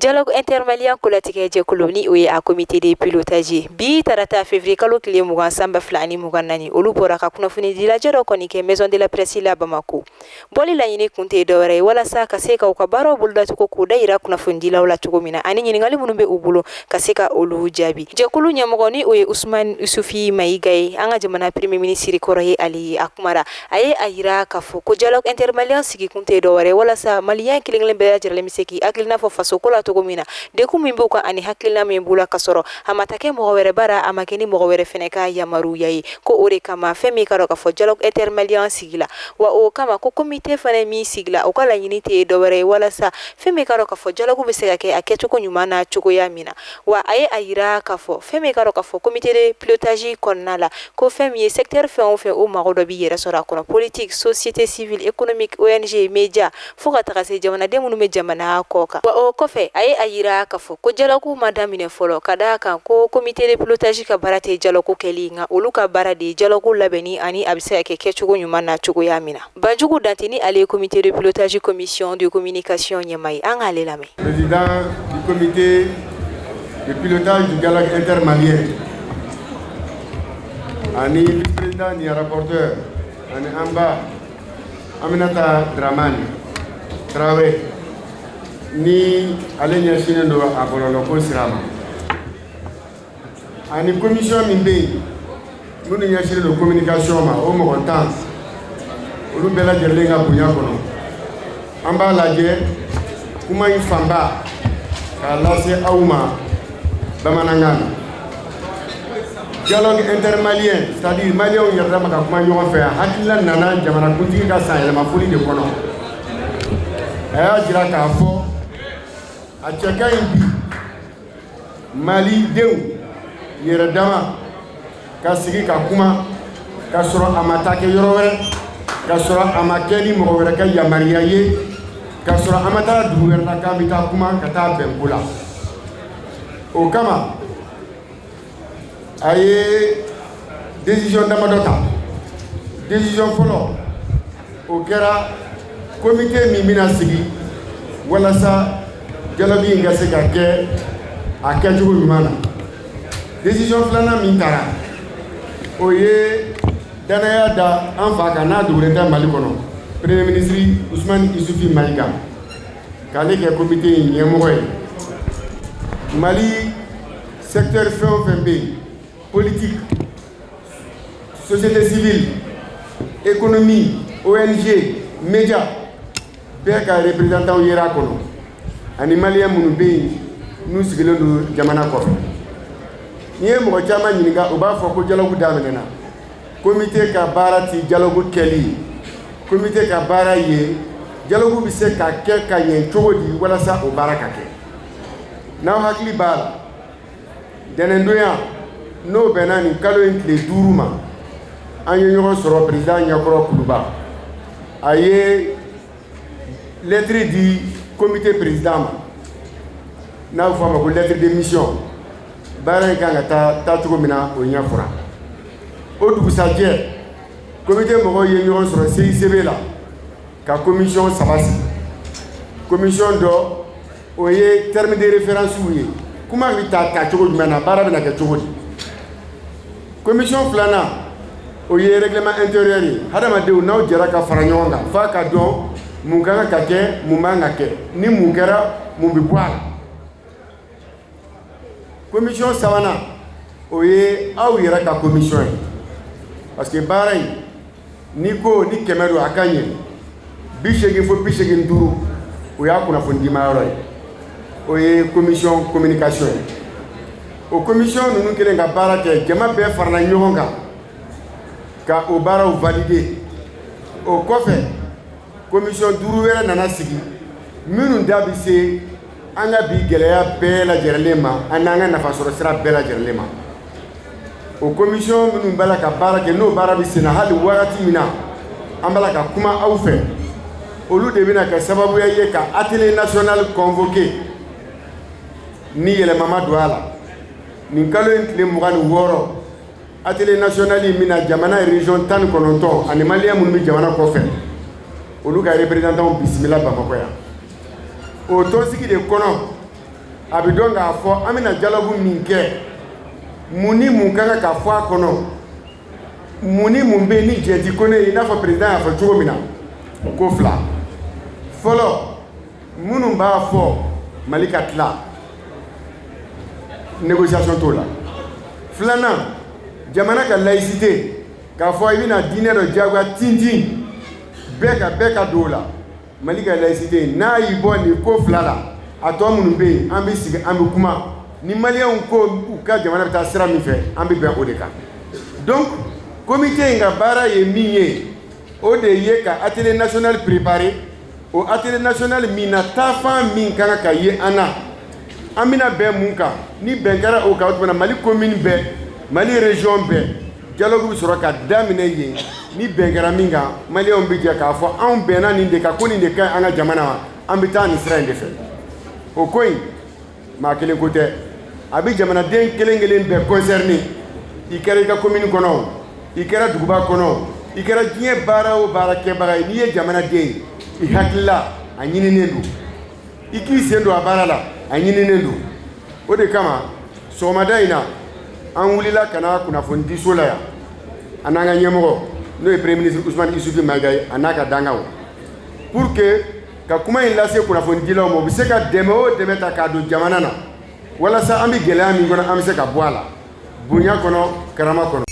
Dialogue intermalien kolatigɛ jɛkulu ni o ye a comité de pilotage bi tarata février kalo tile 20 san 2024, olu bɔra ka kunnafonidi lajɛ dɔ kɔni kɛ maison de la presse la Bamakɔ. Bɔli laɲini kun tɛ dɔwɛrɛ ye walasa ka se ka u ka baaraw bolodacogo k'o da yira kunnafonidilaw la cogo min na, ani ɲininkali minnu bɛ u bolo ka se ka olu jaabi. Jɛkulu ɲɛmɔgɔ ni o ye Usumani Isufi Mayiga ye, an ka jamana premier ministre kɔrɔ ye, ale ye a kumara. A ye a yira k'a fɔ ko dialogue intermalien sigi kun tɛ dɔwɛrɛ walasa malien kelen kelen bɛɛ lajɛlen bɛ se k'i hakilina fɔ fasoko la cogo min na, degun min b'u kan ani hakilina min b'u la, ka sɔrɔ a ma taa kɛ mɔgɔ wɛrɛ bara, a ma kɛ ni mɔgɔ wɛrɛ fɛnɛ ka yamaruya ye. Ko o de kama fɛn min ka dɔn k'a fɔ dialogue intermalien sigila wa, o kama ko comité fana min sigila, o ka laɲini tɛ dɔwɛrɛ ye walasa fɛn min ka dɔn k'a fɔ dialogue bɛ se ka kɛ a kɛcogo ɲuman na cogoya min na. Wa a ye a yira k'a fɔ fɛn min ka dɔn k'a fɔ comité de pilotage kɔnɔna la, ko fɛn min ye secteur fɛn o fɛn, o mago dɔ b'i yɛrɛ sɔrɔ a kɔnɔ: politique, société civile, économique, ONG, média, fo ka taga se jamanaden minnu bɛ jamana kɔ kan. Wa o kɔfɛ, a ye a yira k'a fɔ ko dialogue ma daminɛ fɔlɔ, ka d'a kan ko comité de pilotage ka baara tɛ dialogue kɛli, nka olu ka baara de ye dialogue labɛnni ani a bɛ se ka kɛ kɛcogo ɲuman na cogoya min na. Banjugu Dante ni ale ye comité de pilotage commission de communication ɲɛmaa ye, an k'ale lamɛn. Président du comité de pilotage du dialogue intermalien ani vice-président ni rapporteur ani an ba Aminata Dramane Traoré ni ale ɲɛsinnen don a bɔlɔlɔko sira ma, ani commission min bɛ yen minnu ɲɛsinnen don communication ma, o mɔgɔ 10, olu bɛɛ lajɛlen ka bonya kɔnɔ, an b'a lajɛ kuma in fanba k'a lase aw ma bamanankan na. Dialogue intermalien, c'est-à-dire malienw yɛrɛ dama ka kuma ɲɔgɔn fɛ, a hakilila nana jamanakuntigi ka san yɛlɛmafoli de kɔnɔ. A y'a jira k'a fɔ a cɛ ka ɲi bi malidenw yɛrɛ dama ka sigi ka kuma, ka sɔrɔ a ma taa kɛ yɔrɔ wɛrɛ, ka sɔrɔ a ma kɛ ni mɔgɔ wɛrɛ ka yamaruya ye, ka sɔrɔ an ma taa dugu wɛrɛ la k'an bɛ taa kuma ka taa bɛn ko la. O kama a ye décision damadɔ ta. Décision fɔlɔ, o kɛra comité min bɛna sigi walasa dialogue in ka se ka kɛ a kɛcogo ɲuman na. Décision filanan min tara, o ye danaya da an fa kan n'a dogolen tɛ Mali kɔnɔ, premier ministre Usumani Isufi Mayiga, k'ale kɛ comité in ɲɛmɔgɔ ye. Mali secteur fɛn o fɛn bɛ yen, politique, société civile, économie, ONG, média, bɛɛ ka représentant yera a kɔnɔ, ani malien minnu bɛ yen n'u sigilen don jamana kɔfɛ. N'i ye mɔgɔ caman ɲininka, u b'a fɔ ko dialogue daminɛna. Comité ka baara ti dialogue kɛli ye. Comité ka baara ye dialogue bɛ se ka kɛ ka ɲɛ cogo di walasa o baara ka kɛ. N'aw hakili b'a la, dɛnɛndonya n'o bɛnna nin kalo in tile 5 ma, an ye ɲɔgɔn sɔrɔ président ɲɛkɔrɔ Kuluba. A ye lettre di comité président ma n'a bɛ fɔ a ma ko lettre de mission. Baara in kan ka taa taacogo min na, o ɲɛfɔra. O dugusajɛ, comité mɔgɔw ye ɲɔgɔn sɔrɔ CICB la ka commission saba sigi. Commission dɔ, o ye terme de référence ye, kuma bɛ taa tacogo jumɛn na, baara bɛna kɛ cogo di. Commission filanan, o ye règlement intérieur ye, hadamadenw n'aw jɛra ka fara ɲɔgɔn kan f'a ka dɔn mun ka kan ka kɛ, mun man ka kɛ, ni mun kɛra, mun bɛ bɔ a la. Commission sabanan, o ye aw yɛrɛ ka commission ye, parce que baara in n'i ko ni 100 don, a ka ɲɛ 80 fo 85, o y'a kunnafoni dima yɔrɔ ye, o ye commission communication ye. O commission ninnu kɛlen ka baara kɛ, jama bɛɛ farala ɲɔgɔn kan ka o baaraw valider. O kɔfɛ, commission duuru wɛrɛ nana sigi minnu da bɛ se an ka bi gɛlɛya bɛɛ lajɛlen ma an n'an ka nafasɔrɔ sira bɛɛ lajɛlen ma. O commission minnu b'a la ka baara kɛ, n'o baara bɛ sen na hali wagati min na an b'a la ka kuma aw fɛ, olu de bɛna kɛ sababuya ye ka atelier national convoqué ni yɛlɛma ma don a la nin kalo in tile 26. Atelier national in bɛna jamana région 19 ani maliyɛn minnu bɛ jamana kɔfɛ, olu ka représentants bisimila Bamakɔ yan. O tɔnsigi de kɔnɔ, a bɛ dɔn k'a fɔ an bɛna dialogue min kɛ, mun ni mun ka kan ka fɔ a kɔnɔ, mun ni mun bɛ yen ni jɛ ti ko ne ye. I n'a fɔ président y'a fɔ cogo min na, ko fila fɔlɔ, minnu b'a fɔ Mali ka tila, négociation t'o la. Filanan, jamana ka laïcité, k'a fɔ i bɛna diinɛ dɔ diyagoya tintin bɛɛ ka bɛɛ ka don o la. Mali ka laïcité, n'a y'i bɔ nin ko fila la, a tɔ minnu bɛ yen, an bɛ sigi, an bɛ kuma ni maliyɛnw ko u ka jamana bɛ taa sira min fɛ, an bɛ bɛn o de kan. Donc comité in ka baara ye min ye, o de ye ka atelier national préparer. O atelier national min na, taafan min ka kan ka ye an na, an bɛna bɛn mun kan, ni bɛn kɛra o kan, o tuma na Mali commune bɛɛ, Mali région bɛɛ, dialogue bɛ sɔrɔ ka daminɛ yen. Ni bɛn kɛra min kan, maliyɛnw bɛ jɛ k'a fɔ anw bɛnna nin de kan, ko nin de ka ɲi an ka jamana ma, an bɛ taa nin sira in de fɛ. O ko in, maa kelen ko tɛ, a bɛ jamanaden kelen kelen bɛɛ concerné. I kɛra i ka commune kɔnɔ o, i kɛra duguba kɔnɔ o, i kɛra diɲɛ baara o baara kɛbaga ye, n'i ye jamanaden ye, i hakilila a ɲininen don i k'i sen don a baara la, a ɲininen don. O de kama, sɔgɔmada in na, an wulila ka na kunnafonidiso la yan, an n'an ka ɲɛmɔgɔ, n'o ye Premier ministre Usumani Isufi Mayiga ye, a n'a ka dangaw, pour que ka kuma in lase kunnafonidilaw ma, u bɛ se ka dɛmɛ o dɛmɛ ta k'a don jamana na, walasa an bɛ gɛlɛya min kɔnɔ, an bɛ se ka bɔ a la bonya kɔnɔ, karama kɔnɔ.